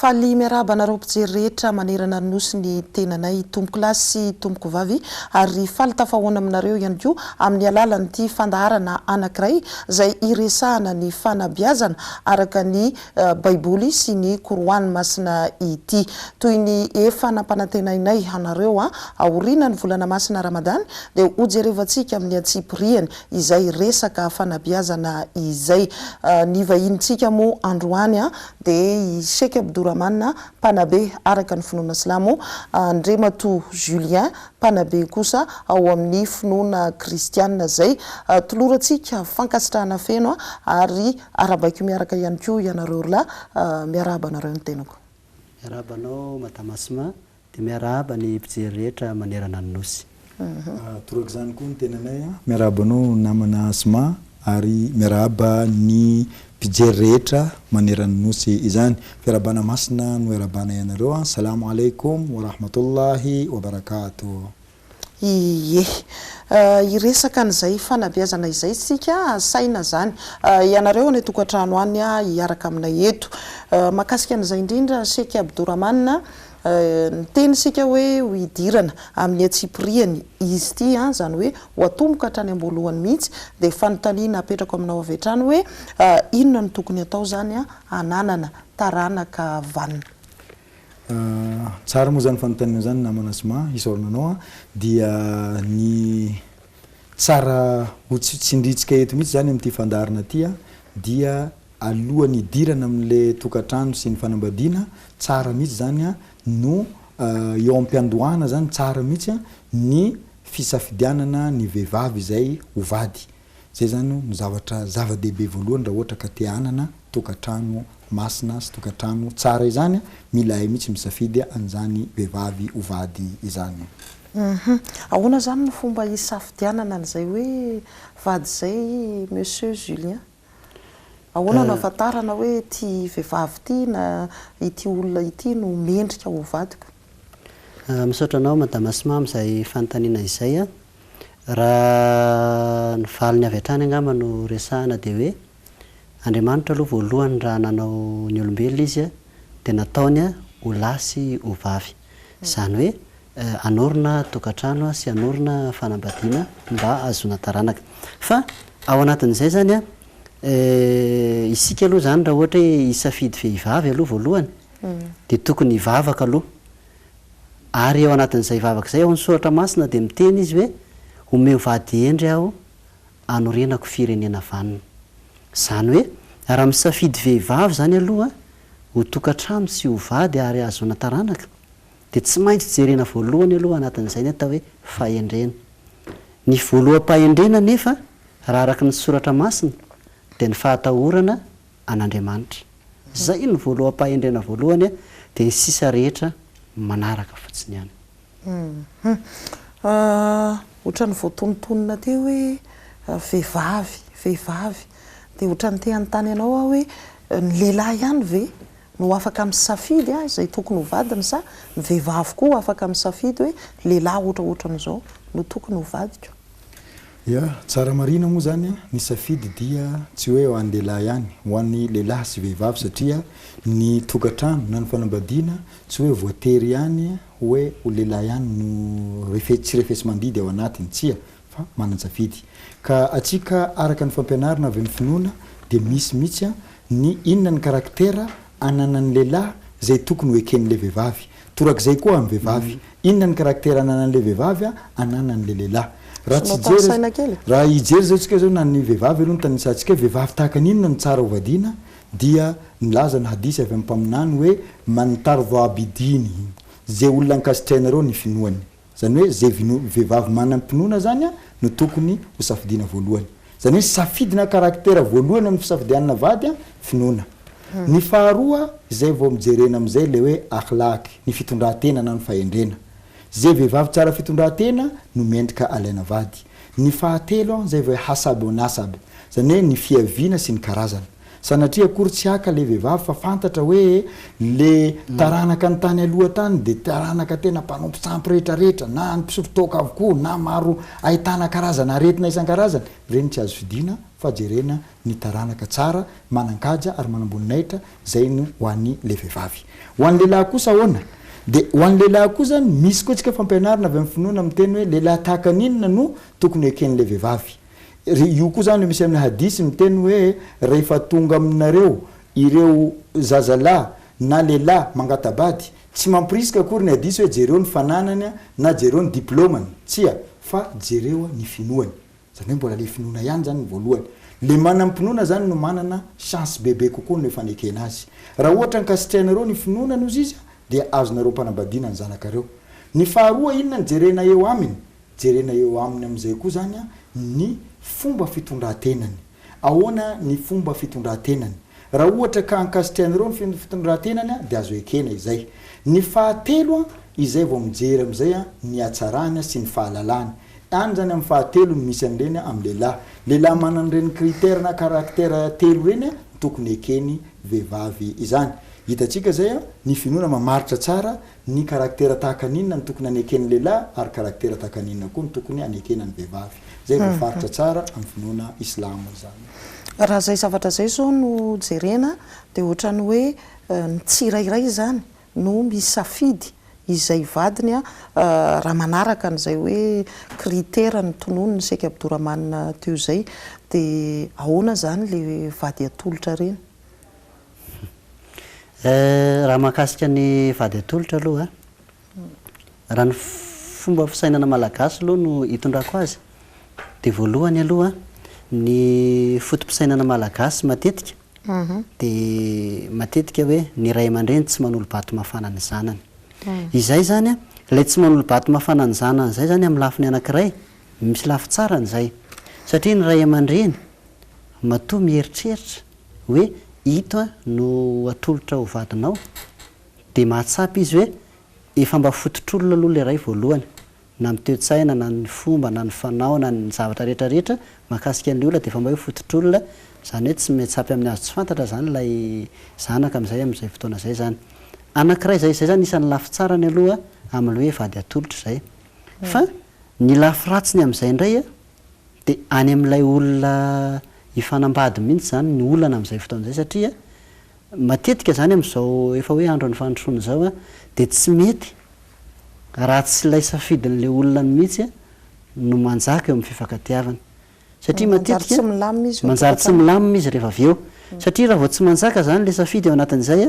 Faly miarahaba anareo mpijery rehetra manerana ny Nosy ny tenanay tompokolahy sy tompokovavy ary faly tafahoana aminareo ihany koa amin'ny alalan'ity fandaharana anankiray izay hiresahana ny fanabeazana araka ny Baiboly sy ny Koroany masina ity. Toy ny efa nampanantenainay anareo aoriana ny volana masina Ramadany dia hojerevantsika amin'ny antsipiriany izay resaka fanabeazana izay. Ny vahinintsika moa androany dia i Sheikh Abdourahmane, mpanabe araka ny finoana silamo, Andriamatoa Julien, mpanabe kosa ao amin'ny finoana kristiana izay tolorantsika fankasitrahana feno ary arahabaiko miaraka ihany koa ianareo ry lahy. Miarahaba anareo ny tenako. Miarahaba anao Madame Asma dia miarahaba ny mpijery rehetra manerana ny Nosy. Toraka izany koa ny tenanay. Miarahaba anao namana Asma ary miarahaba ny mpijery rehetra manerana ny Nosy izany. Fiarahabana masina no iarahabanay anareo. Salamo alaikum wa rahmatullahi wa barakatuh. Ie. Hiresaka an'izay fanabeazana izay isika, asaina izany ianareo any an-tokantrano any hiaraka aminay eto. Mahakasika an'izay indrindra Sheikh Abdourahmane, niteny isika hoe ho hidirana amin'ny antsipiriany izy ity, izany hoe ho atomboka hatrany am-boalohany mihitsy, dia fanontaniana apetrako aminao avy hatrany hoe inona no tokony hatao izany hananana taranaka vanona? Tsara moa zany fanontaniana zany namana Zoma, isaorana anao an, dia ny tsara ho tsindrintsika eto mihitsy zany amin'ity fandaharana ity an, dia alohan'ny hidirana amin'le tokantrano sy ny fanambadiana, tsara mihitsy zany an no eo am-piandohana zany tsara mihitsy an ny fisafidianana ny vehivavy izay ho vady. Zay zany no zavatra zava-dehibe voalohany raha ohatra ka te hanana tokantrano masina sy tokantrano tsara izany, mila hay mihitsy misafidy an'izany vehivavy ho vady izany. Hum. Ahoana izany no fomba hisafidianana an'izay hoe vady izay Monsieur Julien? Ahoana no ahafantarana hoe ity vehivavy ity na ity olona ity no mendrika ho vadiko? Misaotra anao Madame Asma amin'izay fanontaniana izay. Raha ny valiny avy hatrany angamba no resahana dia hoe, Andriamanitra aloha voalohany raha nanao ny olombelona Izy dia nataony ho lahy sy ho vavy. Izany hoe hanorina tokantrano sy hanorina fanambadiana mba hahazoana taranaka. Fa ao anatin'izay izany isika aloha izany raha ohatra hoe hisafidy vehivavy aloha voalohany dia tokony hivavaka aloha Ary ao anatin'izay vavaka izay, ao amin'ny Soratra Masina dia miteny izy hoe, Omeo vady hendry aho hanorenako firenena vanona. Izany hoe, raha misafidy vehivavy izany aloha ho tokantrano sy ho vady ary hahazoana taranaka, dia tsy maintsy jerena voalohany aloha anatin'izay ny atao hoe fahendrena. Ny voaloham-pahendrena anefa, raha araka ny Soratra Masina, dia ny fahatahorana an'Andriamanitra. Izay no voaloham-pahendrena voalohany dia ny sisa rehetra manaraka fotsiny ihany. Hum. Ohatran'ny voatonontonona teo hoe vehivavy, vehivavy. Dia ohatran'ny te hanontany anao aho hoe ny lehilahy ihany ve no afaka misafidy izay tokony ho vadiny sa ny vehivavy koa afaka misafidy hoe lehilahy ohatraohatran'izao no tokony ho vadiko? Ya, tsara marihina moa zany an, ny safidy dia tsy hoe ho an'ny lehilahy ihany, ho an'ny lehilahy sy vehivavy satria ny tokantrano na ny fanambadiana tsy hoe voatery ihany hoe ho lehilahy ihany no refe tsy refesi-mandidy ao anatiny, tsia, fa manan-tsafidy. Ka atsika araka ny fampianarana avy amin'ny finoana dia misy mihitsy an ny inona ny karaktera ananan'ny lehilahy izay tokony ho eken'ilay vehivavy. Torak'izay koa amin'ny vehivavy. Inona ny karaktera ananan'ilay vehivavy ananan'ilay lehilahy. Raha tsy hijery, raha hijery izao tsika izao na ny vehivavy aloha no tanisantsika hoe vehivavy tahaka ny inona no tsara ho vadiana dia nilaza ny hadisy avy amin'ny mpaminany hoe man tardha bidinihi, izay olona ankasitrahinareo ny finoany. Izany hoe izay vehivavy manam-pinoana izany no tokony ho safidiana voalohany. Izany hoe safidy na karaktera voalohany amin'ny fisafidianana vady, finoana. Ny faharoa izay vao mijerena amin'izay ilay hoe akhlaq, ny fitondran-tena na ny fahendrena. Izay vehivavy tsara fitondran-tena no mendrika alaina vady. Ny fahatelo izay vao hoe hasab wa nasab, izany hoe ny fiaviana sy ny karazana. Sanatria akory tsy haka le vehivavy fa fantatra hoe le taranaka ny tany aloha tany de taranaka tena mpanompo sampy rehetra rehetra na ny mpisotro toaka avokoa na maro ahitana karazana aretina isan-karazany, ireny tsy azo fidiana fa jerena ny taranaka tsara, manan-kaja ary manam-boninahitra, zay no ho an'ny le vehivavy. Ho an'ny lehilahy kosa ahoana? De ho an'ny lehilahy koa zany misy koa tsika fampianarana avy amin'ny finoana miteny hoe lehilahy tahaka ny inona no tokony ho eken'le vehivavy. Ry io koa zany misy amin'ny hadith miteny hoe rehefa tonga aminareo ireo zazalahy na lehilahy mangata-bady, tsy mampirisika akory ny hadith hoe jereo ny fananany na jereo ny diplômany, tsia, fa jereo ny finoany. Zany hoe mbola le finoana ihany zany ny voalohany. Le manam-pinoana zany no manana chance bebe kokoa ny fanekena azy. Raha ohatra ankasitrahinareo ny finoanany ozy izy dia azonareo ampanambadiana ny zanakareo. Ny faharoa inona no jerena eo aminy? Jerena eo aminy amin'izay koa zany ny fomba fitondran-tenany. Ahoana ny fomba fitondran-tenany? Raha ohatra ka ankasitrahinareo ny fitondran-tenany dia azo ekena izay. Ny fahatelo izay vao mijery amin'izay ny hatsarany sy ny fahalalany. Any zany amin'ny fahatelo no misy an'ireny amin'ny lehilahy. Lehilahy manana ireny critère na caractère telo ireny no tokony ekeny vehivavy izany. Hitantsika izay ny finoana mamaritra tsara ny caractère tahaka ny inona no tokony haneken'ny lehilahy ary caractère tahaka ny inona koa no tokony hanekena ny vehivavy. Izay voafaritra tsara amin'ny finoana islamo izany. Raha izay zavatra izay izao no jerena dia ohatran'ny hoe ny tsirairay izany no misafidy izay vadiny raha manaraka an'izay hoe critère notononin'i Seky Abdourahmane teo izay dia ahoana izany ilay vady atolotra ireny? Raha mahakasika ny vady atolotra aloha, raha ny fomba fisainana malagasy aloha no itondrako azy dia voalohany aloha ny foto-pisainana malagasy matetika dia matetika hoe ny ray aman-dreny tsy manolo-bato mafana ny zanany. Izay izany, ilay tsy manolo-bato mafana ny zanany izay izany amin'ny lafiny anankiray, misy lafy tsarany izay. Satria ny ray aman-dreny matoa mieritreritra hoe ito no atolotra ho vadinao dia mahatsapa izy hoe efa mba fototr'olona aloha ilay ray voalohany na ny toe-tsaina na ny fomba na ny fanao na ny zavatra rehetra rehetra mahakasika an'ilay olona dia efa mba hoe fototr'olona, izany hoe tsy miantsapy amin'ny hazo tsy fantatra izany ilay zanaka amin'izay amin'izay fotoana izay izany. Anankiray izay, izay izany isan'ny lafy tsarany aloha amin'ilay hoe vady atolotra izay. Fa ny lafy ratsiny amin'izay indray dia any amin'ilay olona hifanambady mihitsy izany ny olana amin'izay fotoana izay satria matetika izany amin'izao efa hoe andron'ny fandrosoana izao dia tsy mety raha tsy ilay safidin'ilay olona mihitsy no manjaka eo amin'ny fifankatiavana. Satria matetika manjary tsy milamina izy rehefa avy eo. Satria raha vao tsy manjaka izany ilay safidy ao anatin'izay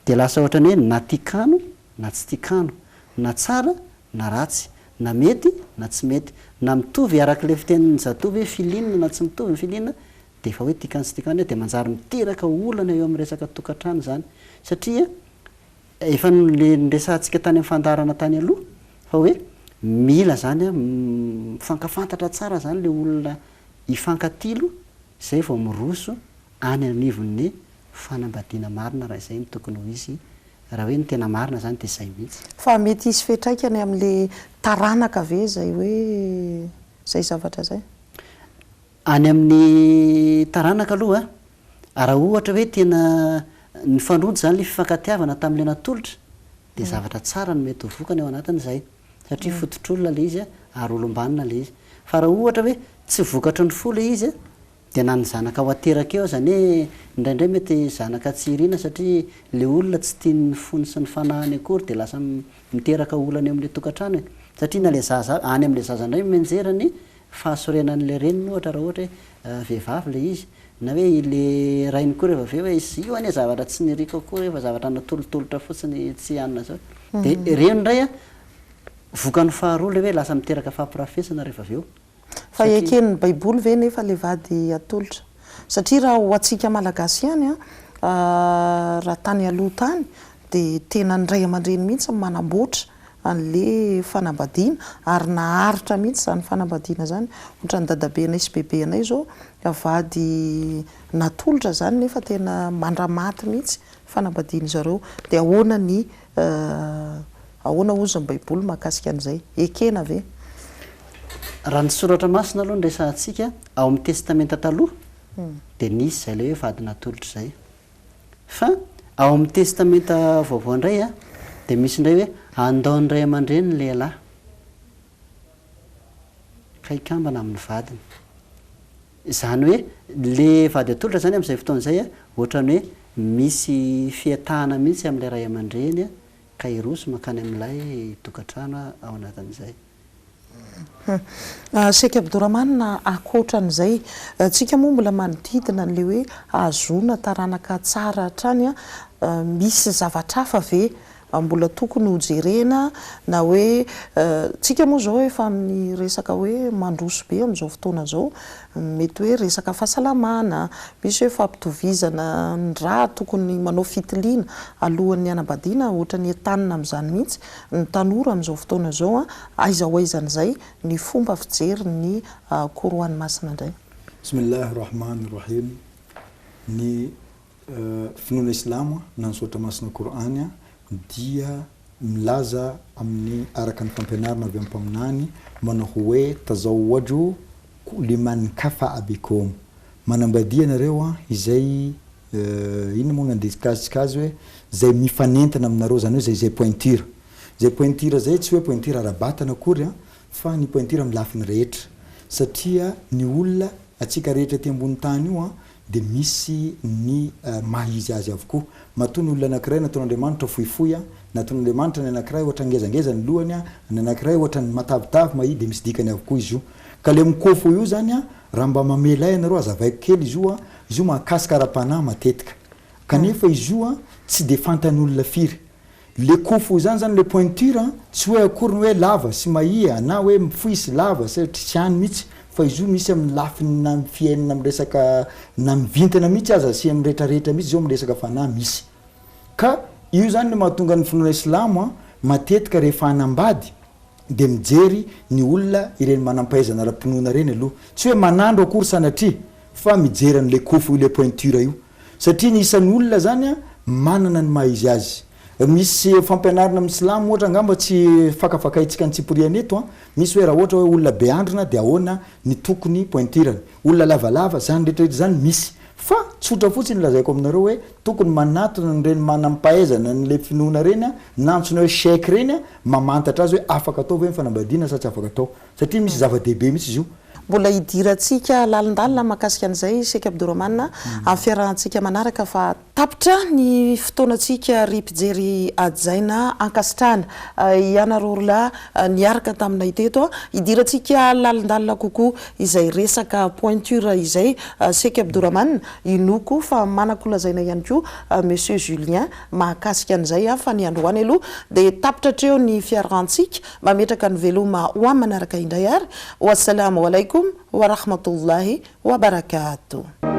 dia lasa ohatran'ny hoe na tian-kano na tsy tian-kano, na tsara na ratsy, na mety na tsy mety, na mitovy araka ilay fitenin'ny zatovo hoe feeling na tsy mitovy ny feeling dia efa hoe tian-kano sy tian-kano dia manjary miteraka olana eo amin'ny resaka tokantrano izany. Satria Efa niresahantsika tany amin'ny fandaharana tany aloha fa hoe mila izany mifankafantatra tsara izany ilay olona hifankatilo izay vao miroso any anivon'ny fanambadiana marina raha izay no tokony ho izy, raha hoe ny tena marina izany dia izay mihitsy. Fa mety hisy fiantraikany amin'ilay taranaka ve izay hoe izay zavatra izay? Any amin'ny taranaka aloha, raha ohatra hoe tena nifanojo izany ilay fifankatiavana tamin'ilay natolotra dia zavatra tsara no mety ho vokany ao anatin'izay satria fototr'olona ilay izy ary olom-banona ilay izy. Fa raha ohatra hoe tsy vokatry ny fo ilay izy dia na ny zanaka ho ateraka eo aza anie indraindray mety zanaka tsy irina satria ilay olona tsy tian'ny fony sy ny fanahiny akory dia lasa miteraka olana eo amin'ilay tokantrano e! Satria na ilay zaza any amin'ilay zaza indray mianjera ny fahasorenan'ilay reniny ohatra raha ohatra hoe vehivavy ilay izy, na hoe ilay rainy koa rehefa avy eo hoe izy io anie zavatra tsy niriko akory fa zavatra natolotolotra fotsiny tsy hanina zao. Dia ireny indray an, vokany faharoa ilay hoe lasa miteraka fampirafesana rehefa avy eo. Fa eken'ny baiboly ve nefa ilay vady atolotra? Satria raha ho antsika malagasy ihany an, raha tany aloha tany dia tena ny ray aman-dreny mihitsy no manamboatra an'le fanambadiana ary naharitra mihitsy izany fanambadiana izany, ohatran'ny dadabenay sy bebenay izao vady natolotra izany nefa tena mandramaty mihitsy fanambadian'izareo, dia ahoana ny ahoana hozy ny baiboly mahakasika an'izay? Ekena ve? Raha ny soratra masina aloha no resahantsika, ao amin'ny testamenta taloha. Dia nisy izay ilay hoe vady natolotra izay. Fa ao amin'ny Testamenta Vaovao indray dia misy indray hoe handao ny ray aman-dreny ny lehilahy ka hikambana amin'ny vadiny. Izany hoe ilay vady atolotra izany amin'izay fotoana izay ohatran'ny hoe misy fihetahana mihitsy amin'ilay ray aman-dreny ka hiroso mankany amin'ilay tokantrano ao anatin'izay. Sheikh Abdourahmane, Ankoatran'izay, tsika moa mbola manodidina an'ilay hoe hahazoana taranaka tsara hatrany, misy zavatra hafa ve mbola tokony ho jerena na hoe tsika moa izao efa amin'ny resaka hoe mandroso be amin'izao fotoana izao, mety hoe resaka fahasalamana, misy hoe fampitovizana ny rà, tokony manao fitiliana alohan'ny hanambadiana, ohatran'ny entanina amin'izany mihitsy ny tanora amin'izao fotoana izao, aiza ho aiza an'izay ny fomba fijery ny Koroany masina indray. Bismillah Rahman Rahim Ny finoana islamo na ny soratra masina Kor'any dia milaza amin'ny araka ny fampianarana avy amin'ny Mpaminany manao hoe tazawwaju liman kafa'a bikum manambadia ianareo izay inona moa no andikazitsika azy hoe izay mifanentana aminareo izany hoe izay izay pointure izay pointure izay tsy hoe pointure ara-batana akory an fa ny pointure amin'ny lafiny rehetra satria ny olona antsika rehetra aty ambony tany io an dia misy ny maha izy azy avokoa. Matoa ny olona anankiray nataon'Andriamanitra fohifohy an, nataon'Andriamanitra ny anankiray ohatra ngezangeza ny lohany an, ny anankiray ohatra ny matavitavy mahia dia misy dikany avokoa izy io. Ka le mikofo io zany an, raha mba mamela ahy ianareo hazavaiko kely izy io an, izy io mahakasika ara-panahy matetika. Kanefa izy io an tsy dia fantan'olona firy. Le kofo zany zany le pointure an, tsy hoe akory ny hoe lava sy mahia na hoe fohy sy lava satria tsy any mihitsy fa izy io misy amin'ny lafiny na amin'ny fiainana amin'ny resaka na amin'ny vintana mihitsy aza sy amin'ny retraretra mihitsy zao amin'ny resaka fanahy misy. Ka io zany no mahatonga ny finoana silamo an, matetika rehefa hanambady dia mijery ny olona ireny manampahaizana ara-pinoana ireny aloha. Tsy hoe manandro akory sanatria fa mijery an'le kofo io le pointure io. Satria ny isan'ny olona zany an manana ny maha izy azy. Misy fampianarana amin'ny silamo ohatra angamba tsy fakafakaintsika antsipiriany eto an, misy hoe raha ohatra hoe olona be andrina dia ahoana ny tokony pointure-ny, olona lavalava, zany rehetra rehetra zany misy. Fa tsotra fotsiny lazaiko aminareo hoe tokony manatona an'ireny manam-pahaizana an'ilay finoana ireny an, na antsoina hoe cheikh ireny an, mamantatra azy hoe afaka atao ve ny fanambadiana sa tsy afaka atao. Satria misy zava-dehibe mihitsy izy io. Mbola hidirantsika lalindalina mahakasika an'izay Sheikh Abdourahmane amin'ny fiarahantsika manaraka fa tapitra ny fotoanantsika ry mpijery hajaina ankasitrahana ianareo roalahy niaraka taminay teto hidirantsika lalindalina kokoa izay resaka pointure izay Sheikh Abdourahmane inoako fa manan-kolazaina ihany koa Monsieur Julien mahakasika an'izay fa ny androany aloha dia tapitra hatreo ny fiarahantsika Mametraka ny veloma ho amin'ny manaraka indray ary, Wassalamo alaikum wa rahmatullahi wa barakatuh.